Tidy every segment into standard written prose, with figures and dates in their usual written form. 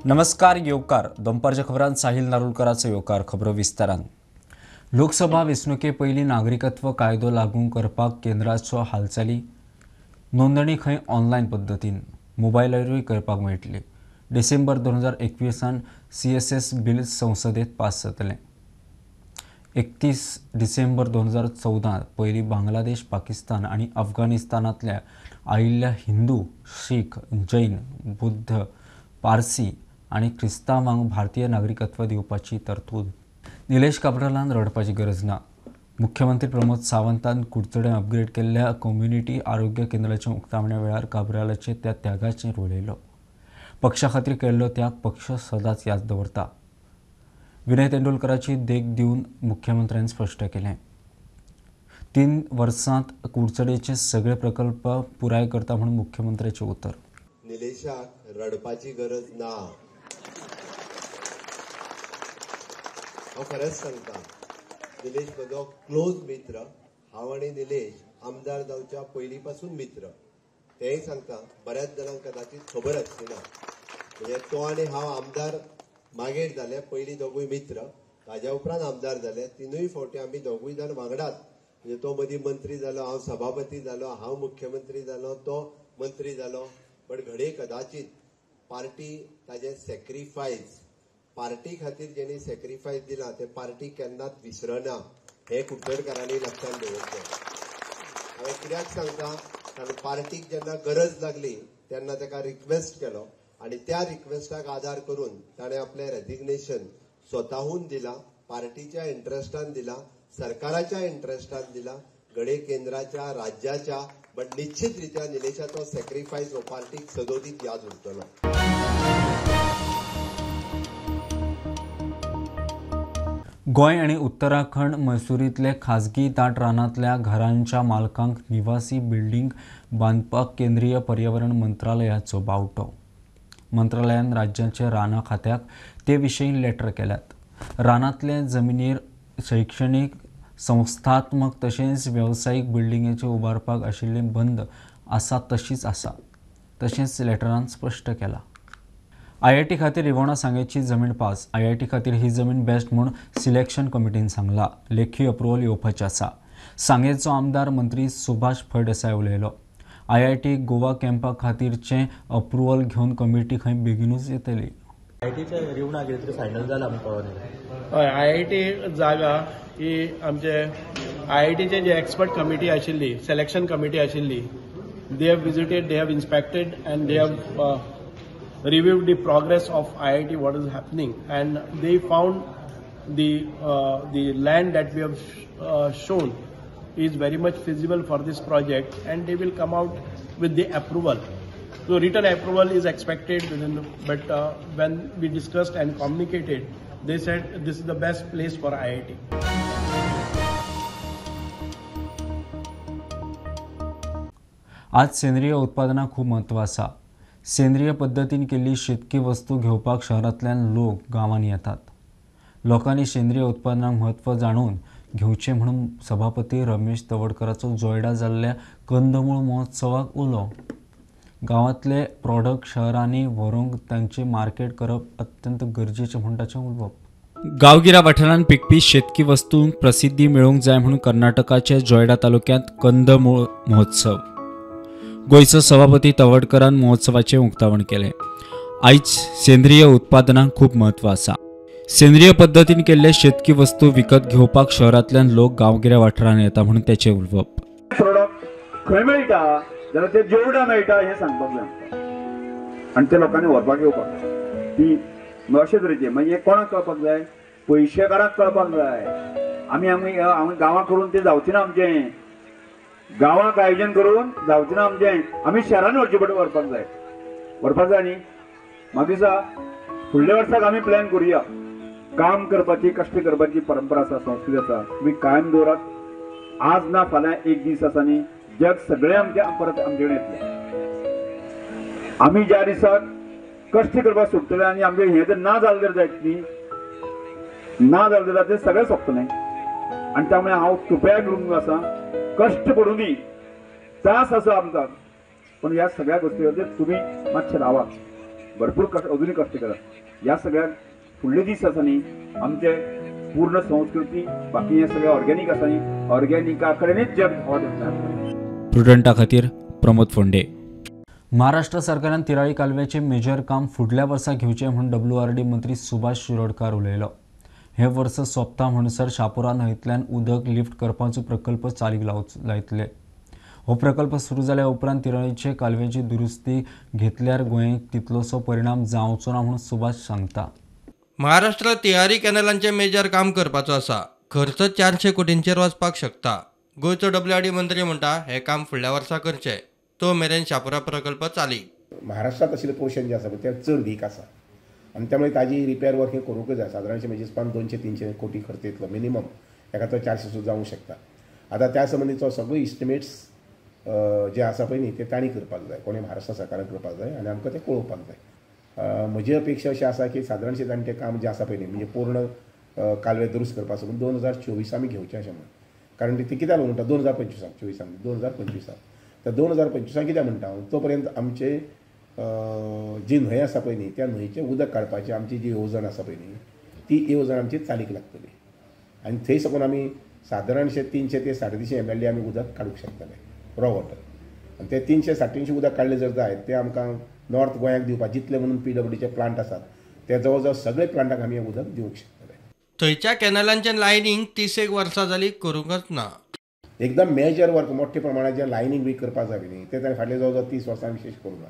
नमस्कार येवकार दनपारच्या खबरांत साहिल नारुलकराचो येवकार. खबरो विस्तारान. लोकसभा वेंचणुके पयलीं नागरिकत्व कायदो लागू करपाक केंद्राचो हालचाली. नोंदणी खंय ऑनलायन पद्दतीन मोबायलारूय करपाक मेळटली. डिसेंबर 2021 CSS bill संसदेत पास जातलें. 31 डिसेंबर 2014 पयलीं बांगलादेश, पाकिस्तान आनी अफगाणिस्तानांतल्या आयिल्ल्या हिंदू, शीख, जैन, बुद्ध, पारसी आनी क्रिस्तांवांक भारतीय नागरिकत्व दिवपाची तरतूद. निलेश काब्रालान रडपाची गरज ना. मुख्यमंत्री प्रमोद सावंतान कुडचडें अपग्रेड केल्ल्या कम्युनिटी आरोग्य केंद्राच्या उक्तावण्या वेळार काब्रालाचे त्या त्यागाचेर उलयलो. पक्षा खातीर केल्लो त्याग पक्ष सदांच याद दवरता. विनय तेंडुलकराची देख दिवन मुख्यमंत्र्यान स्पश्ट केलें. 3 वर्सांत कुडचडेचे सगळे प्रकल्प पुराय करता म्हणून मुख्यमंत्र्याचें उतर. निलेशाक रडपाची गरज ना. हांव खरेंच सांगता, निलेश म्हजो क्लोज मित्र. हांव आनी निलेश आमदार जावच्या पयलीं पासून मित्र. तेंय सांगता, बऱ्याच जाणांक कदाचित खबर आसची ना. म्हणजे तो आनी हांव आमदार मागीर जाले, पयलीं दोगूय मित्र, ताज्या उपरांत आमदार जाले. 3 फावटी आमी दोगूय जाण वांगडाच. म्हणजे तो मदीं मंत्री जालो, हांव सभापती जालो, हांव मुख्यमंत्री जालो, तो मंत्री जालो. बट घडये कदाचित पार्टी ताजें सॅक्रिफायस, पार्टी खातीर जेणी सॅक्रिफायस दिला ते पार्टी केन्नाच विसरना, हें कुडचडकारांनी लक्षांत दवरचें. हांवें कित्याक सांगता, कारण पार्टीक जेन्ना गरज लागली तेन्ना ताका रिक्वेस्ट केलो आनी त्या रिक्वेस्टाक आदार करून ताणें आपलें रेजिग्नेशन स्वताहून दिलां, पार्टीच्या इंट्रस्टान दिलां, सरकाराच्या इंट्रस्टान दिलां, घडये केंद्राच्या, राज्याच्या. बट निश्चित रित्या निलेशाचो सॅक्रिफायस हो पार्टीक सदोदीत याद उरतलो. गोंय आनी उत्तराखंड मैसुरींतले खाजगी दाट रानांतल्या घरांच्या मालकांक निवासी बिल्डींग बांदपाक केंद्रीय पर्यावरण मंत्रालयाचो बावटो. मंत्रालयान राज्याच्या रानां खात्याक ते विशीं लेटर केल्यात. रानांतले जमनीर शैक्षणीक, संस्थात्मक तशेंच वेवसायीक बिल्डिंगेचे उबारपाक आशिल्लें बंद आसा तशीच आसा, तशेंच लेटरान स्पश्ट केलां. IIT खातीर रिवणा सांगेची जमीन पास. IIT खातीर ही जमीन बेस्ट म्हूण सिलेक्शन कमिटीन सांगला. लेखी अप्रुवल येवपाचें आसा. सांगेचो आमदार मंत्री सुभाष फळदेसाय उलयलो. IIT Goa कॅम्पा खातीरचें अप्रुवल घेवन कमिटी खंय बेगीनूच येतली. IITच्या रिवणा कितें तरी फायनल जाला आमी कळोन. हय, IIT जागा ही आमचे IITचे जे एक्सपर्ट कमिटी आशिल्ली, सिलेक्शन कमिटी आशिल्ली, they have visited, they have inspected and they have reviewed the progress of IIT, what is happening, and they found the land that we have shown is very much feasible for this project, and they will come out with the approval. So written approval is expected within, but when we discussed and communicated, they said this is the best place for IIT. आज सेंद्रिय उत्पादनाक खूब म्हत्व आसा. सेंद्रिय पद्दतीन केल्ली शेतकी वस्तू घेवपाक शहरांतल्यान लोक गांवांनी येतात. लोकांनी सेंद्रिय उत्पादनाक म्हत्व जाणून घेवचें म्हणून सभापती रमेश तवडकराचो जोयडा जाल्ल्या कंदमूळ महोत्सवाक उलो. गांवांतले प्रॉडक्ट शहरांनी व्हरूंक तांचें मार्केट करप अत्यंत गरजेचें म्हूण ताचें उलोवप. गांवगिऱ्या वाठारांत पिकपी शेतकी वस्तूंक प्रसिद्धी मेळूंक जाय म्हणून कर्नाटकाच्या जोयडा तालुक्यांत कंदमूळ महोत्सव. गोंयचो सभापती तवडकरान महोत्सवाचें उक्तावण केलें. आयज सेंद्रिय उत्पादनाक खूब म्हत्व आसा. सेंद्रिय पद्दतीन केल्ले शेतकी वस्तू विकत घेवपाक शहरांतल्यान लोक गांवगिऱ्या वाठारांत येता म्हणून ताचें उलोवप. प्रोडक्ट खंय मेळटा जाल्यार ते जेवढा मेळटा हें सांगपाक जाय आनी ते लोकांनी व्हरपाक येवपाक ती अशे तरेचे. म्हणजे कोणाक कळपाक जाय, पयशेकाराक कळपाक जाय. आमी आमी आमी गांवां करून ते जावचें ना, आमचें गांवाक आयोजन करून जावचें ना आमचें, आमी शहरान व्हरचें पडटा, व्हरपाक जाय, व्हरपाक जाय न्ही. म्हाका दिसता फुडल्या वर्साक आमी प्लॅन करुया. काम करपाची, कश्ट करपाची परंपरा आसा, संस्कृती आसा, तुमी कायम दवरात. आज ना फाल्यां एक दीस आसा न्ही, जग सगळें आमचें परत आमचे कडेन येतलें. आमी ज्या दिसाक कश्ट करपाक सोडटले आनी आमचें हें जर ना जालें जर जायत न्ही, ना जालें जाल्यार तें सगळें सोंपतलें. आनी त्यामुळे हांव कृपया करून आसा, कश्ट पडूं दी, त्रास आसा आमकां, पूण ह्या सगळ्या गोश्टी खातीर तुमी मातशें रावात. भरपूर कश्ट अजुनूय कश्ट करतात. ह्या सगळ्याक फुडले दीस आसा न्ही आमचे पूर्ण संस्कृती बाकी हे सगळे ऑर्गेनीक आसा न्ही, ऑर्गेनिका कडेनच जग धांवत. प्रुडंटा खातीर प्रमोद फोंडे. महाराष्ट्र सरकारान तिराळी कालव्याचें मेजर काम फुडल्या वर्सा घेवचें म्हूण WRD मंत्री सुभाष शिरोडकार उलयलो. हे वर्स सोंपता म्हणसर शापोरा न्हंयतल्यान उदक लिफ्ट करपाचो प्रकल्प चालीक लायतले. हो प्रकल्प सुरू जाल्या उपरांत तिराळीचे कालव्याची दुरुस्ती घेतल्यार गोंयक तितलोसो परिणाम जावचो ना म्हूण सुभाष सांगता. महाराष्ट्र तियारी कॅनलांचें मेजर काम करपाचो आसा. खर्च 400 कोटींचेर वचपाक शकता. गोंयचो WRD मंत्री म्हणटा हें काम फुडल्या वर्सा करचें, तो मेरेन शापोरा प्रकल्प चालीक. महाराष्ट्रांत आशिल्लें पोर्शन जें आसा पळय तें चड वीक आसा आनी त्यामुळे ताजी रिपेर वर्क हें करूंकच जाय. सादारणशें म्हजे हिसपान 200-300 कोटी खर्च येतलो मिनिमम, ताका तो 400 सुद्दां जावंक शकता. आतां त्या संबंदीचो सगळो इस्टिमेट्स जे आसा पळय न्ही ते तांणी करपाक जाय, कोणी महाराष्ट्र सरकारान करपाक जाय आनी आमकां तें कळोवपाक जाय. म्हजी अपेक्षा अशी आसा की सादारणशें तांणी तें काम जें आसा पळय न्ही म्हणजे पूर्ण कालवे दुरुस्त करपा साकून 2024 आमी घेवचें अशें म्हण, कारण ते कित्याक म्हणटा 2025 24 2025 तर 2025 कित्याक म्हणटा हांव, तो पर्यंत आमचे जी न्हंय आसा पळय न्ही त्या न्हंयचें उदक काडपाची आमची जी येवजण आसा पळय न्ही ती येवजण आमची चालीक लागतली आनी थंय साकून आमी सादारणशें 300 ते 350 MLD आमी उदक काडूंक शकतले रॉ वॉटर. आनी ते 300-350 उदक काडलें जर जायत तें आमकां नॉर्थ गोंयाक दिवपाक जितले म्हणून PWDचे प्लांट आसात ते जवळ जवळ सगळे प्लांटाक आमी हें उदक दिवंक शकतले. थंयच्या कॅनलांचें लायनींग 30 वर्सां जाली करूंकच ना. एकदम मेजर वर्क मोठ्या प्रमाणात जें लायनींग बी करपाक जाय न्ही तें ताणें फाटले जवळ जवळ 30 वर्सां विशेश करूंक ना.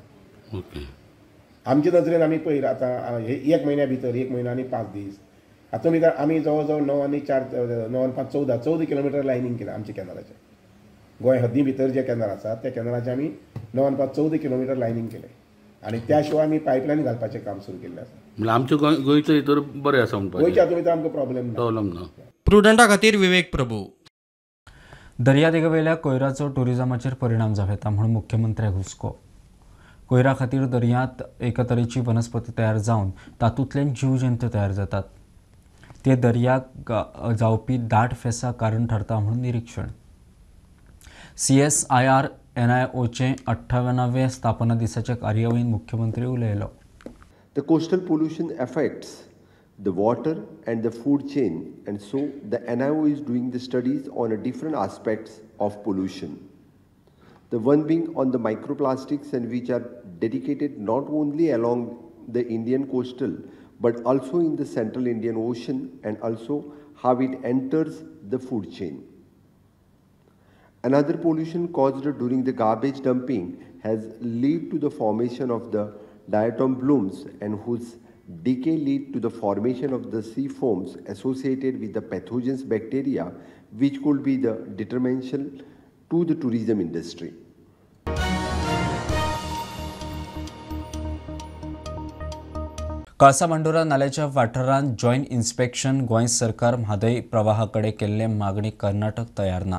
आमच्या नजरेन आमी पळयलां आतां एक म्हयन्या भितर 1 म्हयनो आनी 5 दीस हातूंत भितर आमी जवळ जवळ 9 आनी 4 9 आनी 5 14 किलोमिटर लायनींग केलां आमच्या कॅनलाचें. गोंय हद्दी भितर जे कॅनल आसात त्या कॅनलाचें आमी 9 आनी 5 14 किलोमिटर लायनींग केलें आनी त्या शिवाय आमी पायपलायन घालपाचें काम सुरू केल्लें आसा. म्हणल्यार आमच्या गोंयच्या भितर बरें आसा म्हणपाचें, गोंयच्या हातूंत भितर आमकां प्रॉब्लेम ना. प्रॉब्लेम ना. प्रुडंटा खातीर विवेक प्रभू. दर्यादेगेवेल्या कोयराचो टुरिजमाचेर परिणाम जावं येता म्हूण मुख्यमंत्र्याक हुस्को. कोयरा खातीर दर्यांत एका तरेची वनस्पती तयार जावन तातूंतल्यान जीवजंतू तयार जातात, ते दर्याक जावपी दाट फेसा कारण ठरता म्हूण निरीक्षण. CSIR NIOचे 58व्या स्थापना दिसाच्या कार्यावळीन मुख्यमंत्री उलयलो. The coastal pollution affects the water and the food chain, and so the NIO is doing the studies on a different aspects of pollution. The one being on the microplastics, and which are dedicated not only along the Indian coastal but also in the central Indian Ocean, and also how it enters the food chain. Another pollution caused during the garbage dumping has led to the formation of the diatom blooms, and whose decay lead to the formation of the sea foams associated with the pathogens bacteria, which could be the detrimental to the tourism industry. Kalasa Bandora नाल्याच्या वाठारांत joint inspection Goa सरकार म्हादय प्रवाहा कडेन केल्ले मागणी कर्नाटक तयार ना.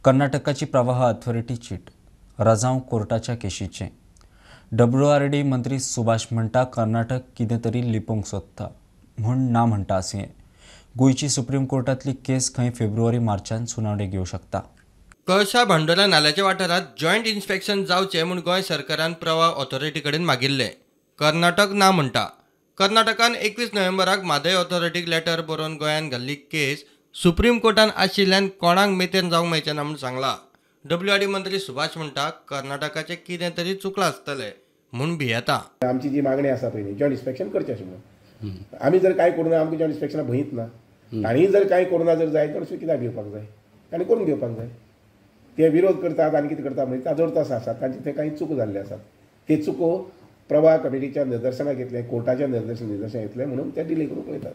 कर्नाटकाची प्रवाह authority चीट रजांव कोर्टाच्या केशीचें. WRD मंत्री सुभाष म्हणटा कर्नाटक कितें तरी लिपोवंक सोदता म्हूण ना म्हणटा आसुये. गोंयची सुप्रीम कोर्टांतली केस खंय फेब्रुवारी मार्चान सुनावणी घेवं शकता. कळसा भांडोरा नाल्याच्या वाठारांत जॉयंट इन्स्पेक्शन जावचें म्हूण गोंय सरकारान प्रवाह ऑथॉरिटी कडेन मागिल्लें. कर्नाटक ना म्हणटा. कर्नाटकान 21 नोव्हेंबराक म्हादय ऑथॉरिटीक लेटर बरोवन गोंयान घाल्ली केस सुप्रीम कोर्टान आशिल्ल्यान कोणाक मेतेर जावंक मेळचें ना म्हूण सांगलां. WRD मंत्री सुभाष म्हणटा कर्नाटकाचें कितें तरी चुकलां आसतलें म्हूण भियेता. आमची जी मागणी आसा पळय न्ही जॉयंट इन्स्पेक्शन करचें अशें म्हणून, आमी जर कांय करूं ना आमकां जॉयंट इन्स्पेक्शना भंयच ना. तांणी जर कांय करूं ना जर जाय तर कित्याक भिवपाक जाय, तांणी करून घेवपाक जाय. ते विरोध करतात आनी कितें करतात म्हणजे ताजो अर्थ आसा तांचे थंय कांय चुको जाल्ले आसात, ते चुको प्रवाह कमिटीच्या निदर्शनाक घेतले, कोर्टाच्या निदर्शनाक घेतले म्हणून ते डिले करूंक पळयतात.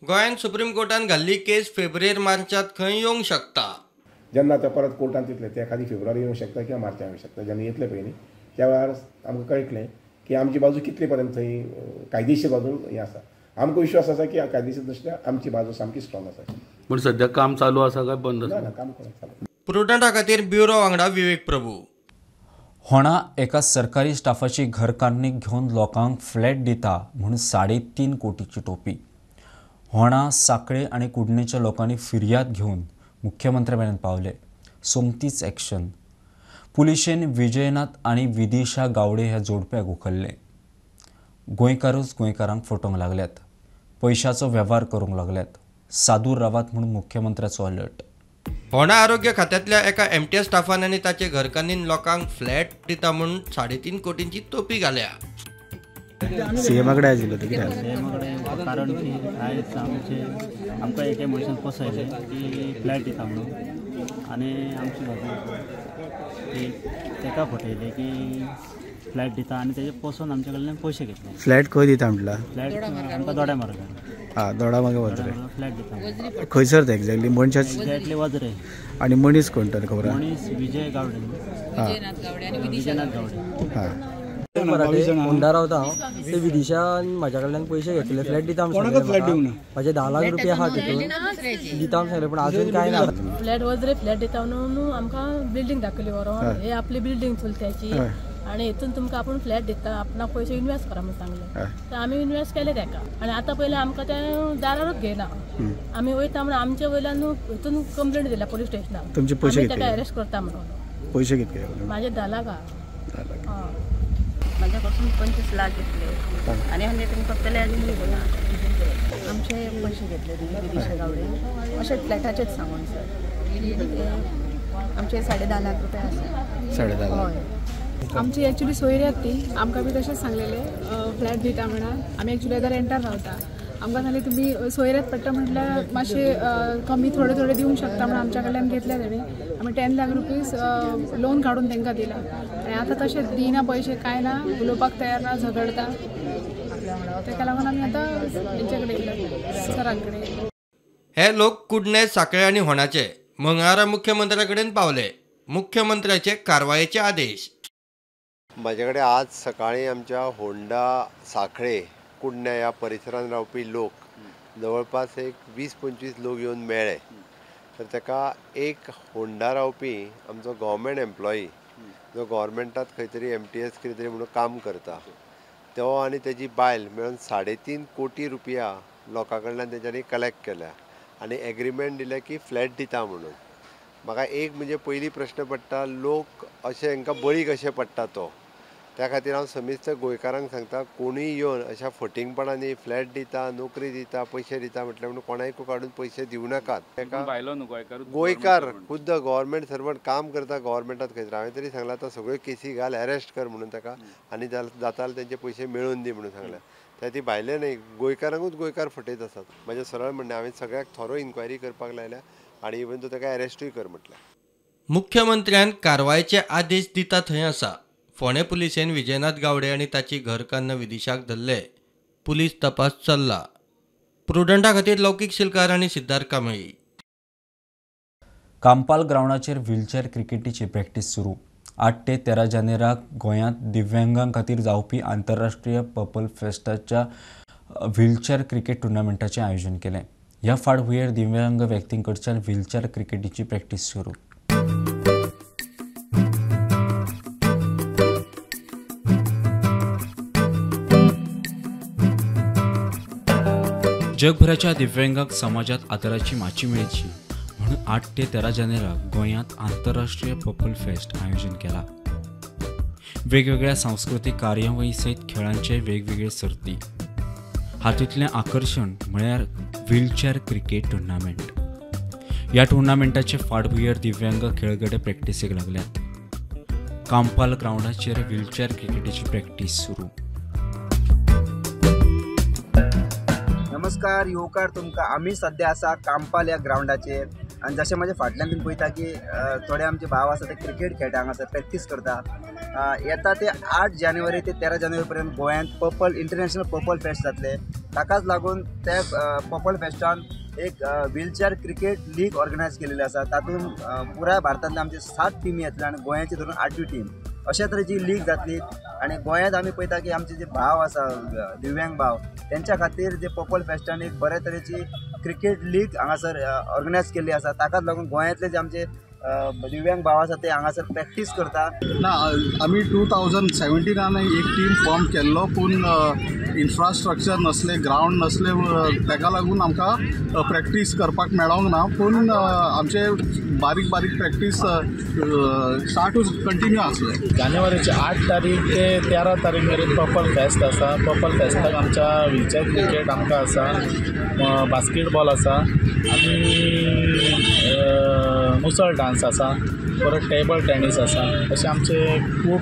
गोंयांत सुप्रीम कोर्टान घाल्ली केस फेब्रुवारी मार्चांत खंय येवंक शकता. जेन्ना आतां परत कोर्टांत येतले ते एखादी फेब्रुवारी येवंक शकता किंवा मार्चान येवंक शकता. जेन्ना येतले पळय न्ही त्या वेळार आमकां कळटलें की आमची बाजू कितले पर्यंत थंय कायदेशीर बाजून हें आसा. आमकां विश्वास आसा की कायदेशीर दृश्ट्या आमची बाजू सामकी स्ट्रॉंग आसा. पूण सद्या काम चालू आसा काय बंद आसा? ना, काम चालू. प्रुडंटा खातीर ब्युरो वांगडा विवेक प्रभू. होणा एका सरकारी स्टाफाची घरकान्नीक घेवन लोकांक फ्लॅट दिता म्हूण 3.5 कोटीची टोपी. होणा साखळे आनी कुडणेच्या लोकांनी फिर्याद घेवन मुख्यमंत्र्या मेरेन पावले. सोमतीच एक्शन. पुलिशेन विजयनाथ आनी विदिशा गावडे ह्या जोडप्याक उखल्ले. गोंयकारूच गोंयकारांक फटोवंक लागल्यात, पयशाचो वेव्हार करूंक लागल्यात. सादूर रावात म्हणून मुख्यमंत्र्याचो अलर्ट. फोंडा आरोग्य खात्यांतल्या एका एमटीएस स्टाफान आनी ताचे घरकान्नीन लोकांक फ्लॅट दिता म्हूण 3.5 कोटींची तोपी घाल्या. सीएमा कडेन आयिल्लो ते कित्याक? सीएमा कडेन कारण की आयज आमचे आमकां एके मनशान फसयलें की फ्लॅट दिता म्हणून आनी आमची भाभी की ताका फटयलें की फ्लॅट दिता आनी तेजे पोसून आमचे कडल्यान पयशे घेतले. फ्लॅट खंय दिता म्हटला? फ्लॅट आमकां दोड्या मार्गार. हां, दोडा मार्गार वजरे फ्लॅट दिता. खंयसर ते एक्झॅक्टली? मनशाच एक्झॅक्टली वजरे. आनी मनीस कोण तर खबर? मनीस विजय गावडे, विजयनाथ गावडे. हां, होंडा रावता हांव. ते विदेशान म्हाज्या कडल्यान पयशे घेतले, फ्लॅट दिता म्हूण सांगलें. म्हाजे 10 लाख रुपया आहा तितून दिता म्हूण सांगलें, पूण आजून कांय ना. फ्लॅट वजरे फ्लॅट दिता म्हणून आमकां बिल्डींग दाखयली व्हरोन, हे आपली बिल्डींग चलत्याची आनी हितून तुमकां आपूण फ्लॅट दिता, आपणाक पयशे इन्वेस्ट करा म्हूण सांगलें. तर आमी इन्वेस्ट केले ताका आनी आतां पयलें आमकां तें दारारूच घेयना. आमी वयता म्हणून आमचे वयल्यान हितून कंप्लेंट दिल्या पोलीस स्टेशनार. तुमचे पयशे ताका अरेस्ट करता म्हणून. पयशे कितके? म्हाजे 10 लाख आहा. माझ्या कडसून 25 लाख घेतले आणि हांवें तुमकां फक्त अजून दिवना. आमचे पैसे घेतले तुम्ही विदिशा गावडे अशें फ्लॅटाचेच सांगून सर. आमचे 10.5 लाख रुपये आसा. 10.5 लाख. आमची एक्चुअली सोयरी आहात ती आमकां बी तशेंच सांगलेले फ्लॅट दिता म्हणून. आमी एक्चुअली आतां रेंटार रावता. आमकां सांगलें तुमी सोयऱ्यात पडटा म्हटल्यार मातशे कमी थोडे थोडे दिवंक शकता म्हणून आमच्या कडल्यान घेतले तेणी. आमी 10 लाख रुपीज लोन काडून तांकां दिला आनी आतां तशें दिना पयशे कांय ना, उलोवपाक तयार ना, झगडता. ताका लागून आमी आतां हेंचे कडेन गेले, सरां कडेन. हे लोक कुडणे, साखळे आनी होणाचे मंगळारा मुख्यमंत्र्या कडेन पावले. मुख्यमंत्र्याचे कारवायेचे आदेश. म्हाजे कडेन आज सकाळीं आमच्या होंडा, साखळे, कुडण्या ह्या परिसरांत रावपी लोक जवळपास एक 20-25 लोक येवन मेळ्ळे. तर ताका एक होंडा रावपी आमचो गव्हर्मेंट एम्प्लॉई जो गव्हर्मेंटात खंय तरी एमटीएस कितें तरी म्हणून काम करता तो आनी तेजी बायल मेळून 3.5 कोटी रुपया लोकां कडल्यान तेंच्यांनी कलेक्ट केल्या आनी एग्रीमेंट दिलें की फ्लॅट दिता म्हणून. म्हाका एक म्हणजे पयलीं प्रश्न पडटा, लोक अशें हांकां बळी कशें पडटा तो. त्या खातीर हांव समेस्त गोंयकारांक सांगता, कोणूय येवन अशा फटींगपणांनी फ्लॅट दिता, नोकरी दिता, पयशे दिता म्हटल्यार म्हणून कोणाकूय काडून पयशे दिवं नाकात. ताका गोंयकार खुद्द गव्हर्मेंट सर्वंट काम करता गव्हर्मेंटात खंय. हांवें तरी सांगलां आतां सगळ्यो केसी घाल, अरेस्ट कर म्हणून ताका आनी जाता जाल्यार तेंचे पयशे मेळून दी म्हणून सांगलें. त्या ती भायले न्हय, गोंयकारांकूच गोंयकार फटयत आसात. म्हाजें सरळ म्हणणें, हांवें सगळ्याक थोरो इन्क्वायरी करपाक लायल्या आनी इवन तो ताका अरेस्टूय कर म्हटलें. मुख्यमंत्र्यान कारवायेचे आदेश दिता थंय आसा. फोंडें पुलिसेन विजयनाथ गावडे आनी ताची घरकान्न विदिशाक धरले. पुलीस तपास चल्ला. प्रुडंटा खातीर लौकीक शिलकार आनी सिद्धार्थ कांबळी. कांपाल ग्रावंडाचेर व्हीलचेअर क्रिकेटीची प्रॅक्टीस सुरू. 8 ते 13 जानेराक गोंयांत दिव्यांगां खातीर जावपी आंतरराष्ट्रीय पर्पल फेस्टाच्या व्हीलचेअर क्रिकेट टुर्नामेंटाचें आयोजन केलें. ह्या फाटभुंयेर दिव्यांग व्यक्तीं कडच्यान व्हीलचेअर क्रिकेटीची प्रॅक्टीस सुरू. जगभराच्या दिव्यांगांक समाजात आदराची माची मेळची म्हणून 8 ते 13 जानेराक गोंयांत आंतरराष्ट्रीय पर्पल फेस्ट आयोजन केला. वेगवेगळ्या सांस्कृतीक कार्यावळी सयत खेळांचे वेगवेगळे सर्ती. हातूंतलें आकर्शण म्हळ्यार व्हीलचेअर क्रिकेट टुर्नामेंट. ह्या टुर्नामेंटाचे फाटभुंयेर दिव्यांग खेळगडे प्रॅक्टिसेक लागल्यात. कांपाल ग्रावंडाचेर व्हीलचेअर क्रिकेटीची प्रॅक्टीस सुरू. नमस्कार, येवकार तुमकां. आमी सद्या आसा कांपाल ह्या ग्रावंडाचेर आनी जशें म्हाज्या फाटल्यान तुमी पळयता की थोडे आमचे भाव आसा ते क्रिकेट खेळटा, हांगासर प्रॅक्टीस करता. येता ते 8 जानेवारी ते 13 जानेवारी पर्यंत गोंयांत पर्पल इंटरनॅशनल पर्पल फेस्ट जातले. ताकाच लागून त्या पर्पल फेस्टान एक व्हीलचेअर क्रिकेट लीग ऑर्गनायज केलेली आसा. तातूंत पुराय भारतांतले आमचे 7 टिमी येतले आनी गोंयाची धरून 8 टीम अशा तरेची लीग जातली. आनी गोंयांत आमी पळयता की आमचे जे भाव आसा दिव्यांग भाव तेंच्या खातीर जे पर्पल फेस्टान एक बरे तरेची क्रिकेट लीग हांगासर ऑर्गनायज केल्ली आसा. ताकाच लागून गोंयांतले जे आमचे दिव्यांग भाव आसा ते हांगासर प्रॅक्टीस करता. ना, आमी 2017 एक टीम फॉर्म केल्लो, पूण इन्फ्रास्ट्रक्चर नसले, ग्रावंड नसले, ताका लागून आमकां प्रॅक्टीस करपाक मेळोंक ना. पूण आमचे बारीक बारीक प्रॅक्टीस स्टार्ट कंटिन्यू आसले. जानेवारीची 8 तारीख ते 13 तारीख मेरेन पर्पल फेस्त आसा. पर्पल फेस्ताक आमच्या व्हीलचेअर क्रिकेट आमकां आसा, बास्केटबॉल आसा आनी मुसळ डान्स आसा, परत टेबल टेनीस आसा. अशे आमचे खूब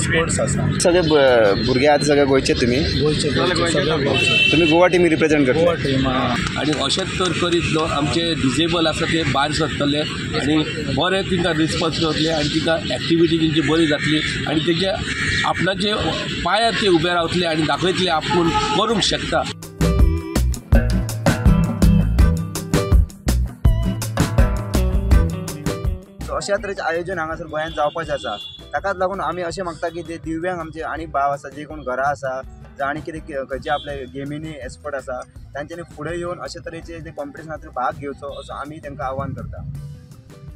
स्पोर्ट्स आसा. सगळे भुरगे आतां सगळे गोंयचे तुमी? गोंयचे, सगळे गोंयचे. तुमी गोवा टिमी रिप्रेझेंट करता? गोवा टीम. आनी अशेंच तर करीत न्हू आमचे डिजेबल आसा ते भायर सरतले आनी बरें तांकां रिस्पॉन्स मेळटले आनी तांकां एक्टिविटी तेंची बरी जातली आनी तेंचे आपणाचे पांयार ते उबे रावतले आनी दाखयतले आपूण करूंक शकता. अशा तरेचें आयोजन हांगासर गोंयांत जावपाचें आसा. ताकाच लागून आमी अशें मागता की जे दिव्यांग आमचे आनी भाव आसा, जे कोण घरा आसा जावं आनी कितें खंयचे आपले गेमींनी एक्सपर्ट आसा, तांच्यांनी फुडें येवन अशे तरेचे जे कॉम्पिटिशनांत भाग घेवचो असो आमी तांकां आव्हान करता.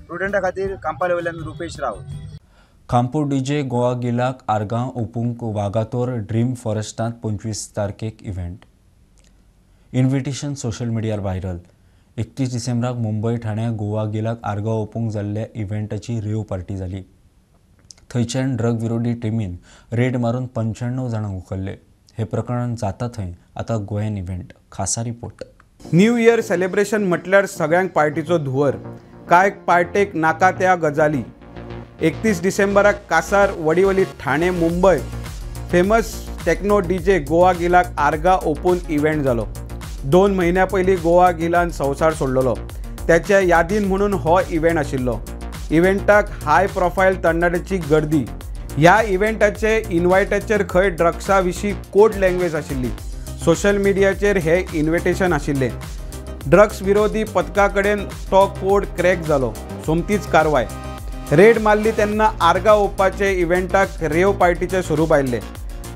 प्रुडंटा खातीर कांपाले वयल्यान रुपेश राऊत. खांपो डीजे गोवा गिलाक आर्गां ओपूंक वागातोर ड्रीम फॉरेस्टांत 25 तारखेक इव्हेंट. इन्व्हिटेशन सोशल मिडियार व्हायरल. 31 डिसेंबराक मुंबय ठाण्या गोवा गिलाक आर्गां ओपूंक जाल्ल्या इव्हेंटाची रेव पार्टी जाली. थंयच्यान ड्रग विरोधी टिमीन रेड मारून 95 जाणांक उखल्ले. हे प्रकरण जाता थंय आतां गोंयान इव्हेंट. खासा रिपोर्ट. न्यू इयर सेलिब्रेशन म्हटल्यार सगळ्यांक पार्टीचो धुंवर. कांय पार्टेक नाका त्या गजाली. 31 डिसेंबराक Kasar Vadivali Thane Mumbai famous techno DJ Goa गिलाक आर्गां ओपून इव्हेंट जालो. 2 म्हयन्या पयलीं गोवा गिलान संवसार सोडलेलो. त्याच्या यादीन म्हणून हो इव्हेंट आशिल्लो. इव्हेंटाक हाय प्रोफायल तरणाट्यांची गर्दी. ह्या इव्हेंटाचे इन्वायटाचेर खंय ड्रग्सा विशीं कोड लँग्वेज आशिल्ली. सोशल मिडियाचेर हे इन्व्हिटेशन आशिल्लें. ड्रग्स विरोधी पथका कडेन तो कोड क्रॅक जालो. सोमतीच कारवाय. रेड मारली तेन्ना आर्गां ओंपपाचे इव्हेंटाक रेव पार्टीचें स्वरूप आयिल्लें.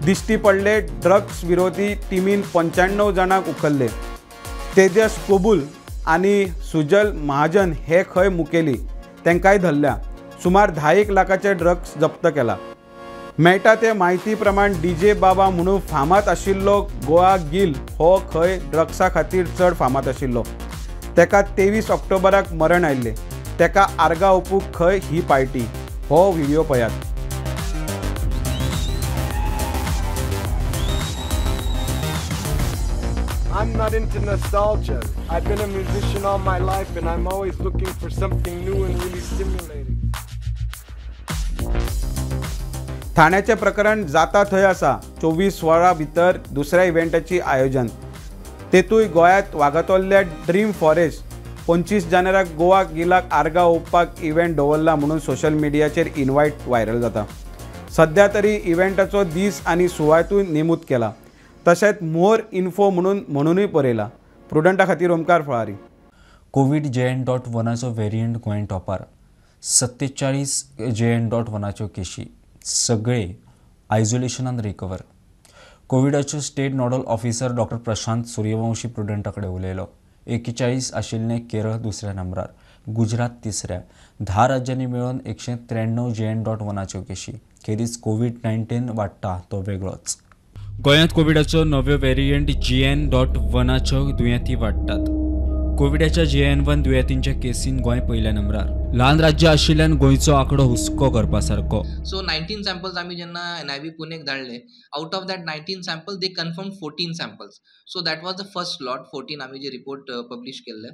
दिश्टी पडले. ड्रग्स विरोधी टिमीन 95 जाणांक उखल्ले. तेजस कोबूल आनी सुजल महाजन हे खंय मुखेली, तांकांय धरल्या. सुमार 10 लाखाचे ड्रग्स जप्त केला. मेळटा ते म्हायती प्रमाण डीजे बाबा म्हणून फामाद आशिल्लो गोवा गिल हो खंय ड्रग्सा खातीर चड फामाद आशिल्लो. ताका 23 ऑक्टोबराक मरण आयिल्लें. ताका आर्गां ओंपूंक खंय ही पार्टी. हो व्हिडियो पळयात. I'm not into nostalgia. I've been a musician all my life and I'm always looking for something new and really stimulating. ठाण्याचे प्रकरण जाता थंय आसा. 24 वरां भितर दुसऱ्या इव्हेंटाची आयोजन. तेतूय गोंयांत वागातोरल्या ड्रीम फॉरेस्ट 25 जानेवारीक गोवा गिलाक आर्गां ओंपपाक इव्हेंट दवरला म्हणून सोशल मिडियाचेर इन्वायट व्हायरल जाता. सध्या तरी इव्हेंटाचो दीस आनी सुवातूय नेमूद केला. तशेंच मोर इन्फो म्हणूनय बरयला. प्रुडंटा खातीर ओमकार फळारी. कोवीड JN.1 variant गोंयांत टॉपार. 47 JN.1 केशी सगळे आयसोलेशनान रिकवर. कोविडाचो state nodal officer doctor Prashant Suryavanshi प्रुडंटा कडेन उलयलो. 41 आशिल्लें केरळ दुसऱ्या नंबरार, गुजरात तिसऱ्या. 10 राज्यांनी मेळून 193 JN.1 केशी. खेरीज कोवीड-19 वाडटा तो वेगळोच. गोंयांत कोविडाचो नव्यो वेरियंट JN.1 दुयेंती वाडटात. कोविडाच्या JN.1 दुयेंतींच्या केसीन गोंय पयल्या नंबरार. ल्हान राज्य आशिल्ल्यान गोंयचो आंकडो हुस्को करपा सारको. सो 19 सॅम्पल्स आमी जेन्ना NIV पुणेक धाडले, out of that 19 sample they confirm 14 samples. So that was the first lot 14 आमी जे रिपोर्ट पब्लिश केल्ले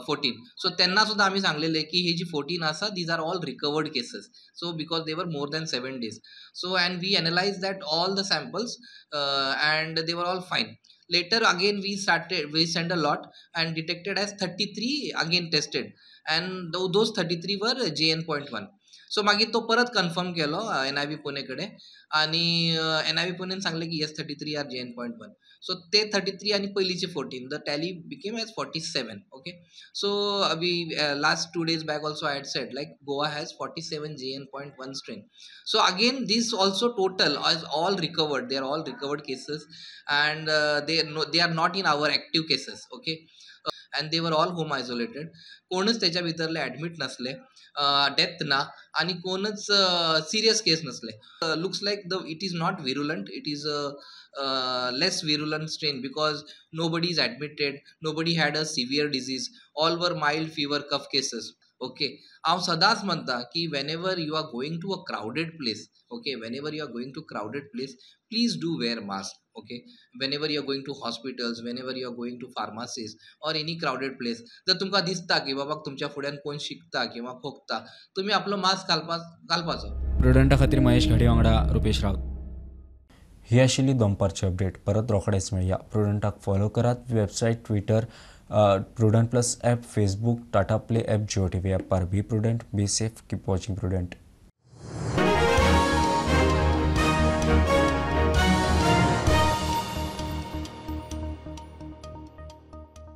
14. सो तेन्ना सुद्दां आमी सांगलेले की ही जी 14 आसा these are all recovered cases. So because they were more than 7 days. So and we analyse that all the samples and they were all fine. Later again we sent a lot and detected as 33 again tested and those 33 were JN.1. So मागीर तो परत confirm केलो NIV Pune कडेन आनी NIV पुणेन सांगलें की yes 33 are JN.1. So ते 33 आनी पयलींचे 14 the tally became as 47. Okay, so we last 2 days back also I had said like Goa has 47 JN.1 strain. So again this also total is all recovered, they are all recovered cases and they are not in our active cases. Okay, And they were all home isolated. कोणच तेच्या भितरले admit नासले, death ना आनी कोणच serious केस नासले. Looks like the it is not virulent, it is a less virulent strain because nobody is admitted, nobody had a severe disease, all were mild fever, cough cases. Okay, हांव सदांच म्हणटा की whenever you are going to a crowded place, okay, whenever you are going to crowded place, please do wear mask. Okay, whenever you are going to hospitals, whenever you are going to pharmacies or any crowded place, जर तुमकां दिसता की बाबा तुमच्या फुड्यान कोण शिंकता किंवा खोकता, तुमी आपलो मास्क घालपाचो. प्रुडंटा खातीर महेश घाडी वांगडा रुपेश रावत. ही आशिल्ली दनपारची अपडेट. परत रोखडेच मेळया. प्रुडंटाक फॉलो करात. Website, Twitter, Prudent plus app, Facebook, Tata Play app, Jio TV ॲपार. Be prudent, be safe, keep watching Prudent.